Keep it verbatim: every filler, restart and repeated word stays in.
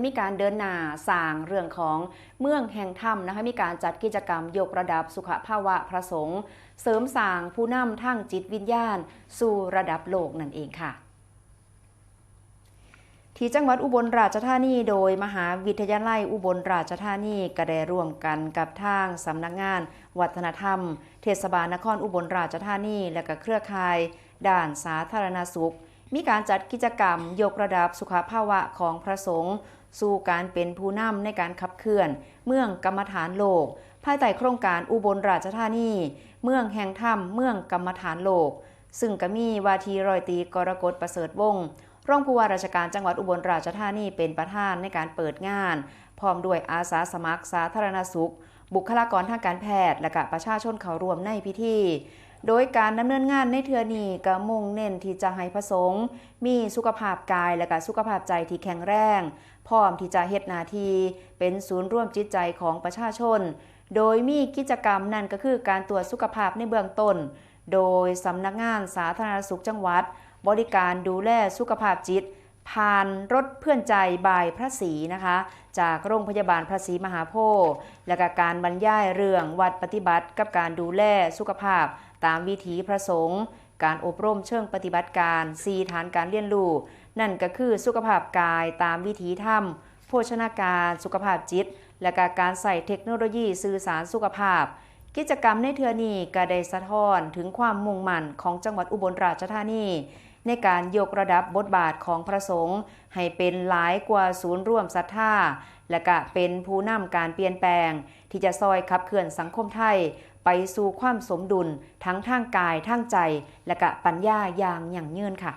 มีการเดินหน้าสร้างเรื่องของเมืองแห่งธรรมนะคะ มีการจัดกิจกรรมยกระดับสุขภาวะพระสงฆ์ เสริมสร้างผู้นำทางจิตวิญญาณสู่ระดับโลกนั่นเองค่ะ ที่จังหวัดอุบลราชธานี โดยมหาวิทยาลัยอุบลราชธานี ก็ได้ร่วมกันกับทางสำนักงานวัฒนธรรม เทศบาลนครอุบลราชธานี และก็เครือข่ายด้านสาธารณสุข มีการจัดกิจกรรมยกระดับสุขภาวะของพระสงฆ์สู่การเป็นผู้นำในการขับเคลื่อนเมืองกรรมฐานโลก ภายใต้โครงการอุบลราชธานี เมืองแห่งธรรม เมืองกรรมฐานโลก ซึ่งก็มีว่าที่ร้อยตรีกรกฎประเสริฐวงศ์ รองผู้ว่าราชการจังหวัดอุบลราชธานีเป็นประธานในการเปิดงาน พร้อมด้วยอาสาสมัครสาธารณสุข บุคลากรทางการแพทย์ และก็ประชาชนเข้าร่วมในพิธี โดยการดำเนินงานในเทื่อนี้ก็มุ่งเน้นที่จะให้พระสงฆ์มีสุขภาพกายและก็สุขภาพใจที่แข็งแรง พร้อมที่จะเฮ็ดหน้าที่เป็นศูนย์รวมจิตใจของประชาชน โดยมีกิจกรรมนั่นก็คือการตรวจสุขภาพในเบื้องต้น โดยสำนักงานสาธารณสุขจังหวัด บริการดูแลสุขภาพจิต ผ่านรถเพื่อนใจบายพระศรีนะคะ จากโรงพยาบาลพระศรีมหาโพธิ์ และก็การบรรยายเรื่องวัดปฏิบัติกับการดูแลสุขภาพตามวิถีพระสงฆ์ การอบรมเชิงปฏิบัติการ สี่ฐานการเรียนรู้ นั่นก็คือสุขภาพกายตามวิถีธรรม โภชนาการ สุขภาพจิต และก็การใช้เทคโนโลยีสื่อสารสุขภาพ กิจกรรมในเทื่อนี้ก็ได้สะท้อนถึงความมุ่งมั่นของจังหวัดอุบลราชธานี ในการยกระดับบทบาทของพระสงฆ์ให้เป็นหลายกว่าศูนย์รวมศรัทธา และก็เป็นผู้นำการเปลี่ยนแปลง ที่จะซอยขับเคลื่อนสังคมไทย ไปสู่ความสมดุลทั้งทางกาย ทางใจ และก็ปัญญาอย่างยั่งยืนค่ะ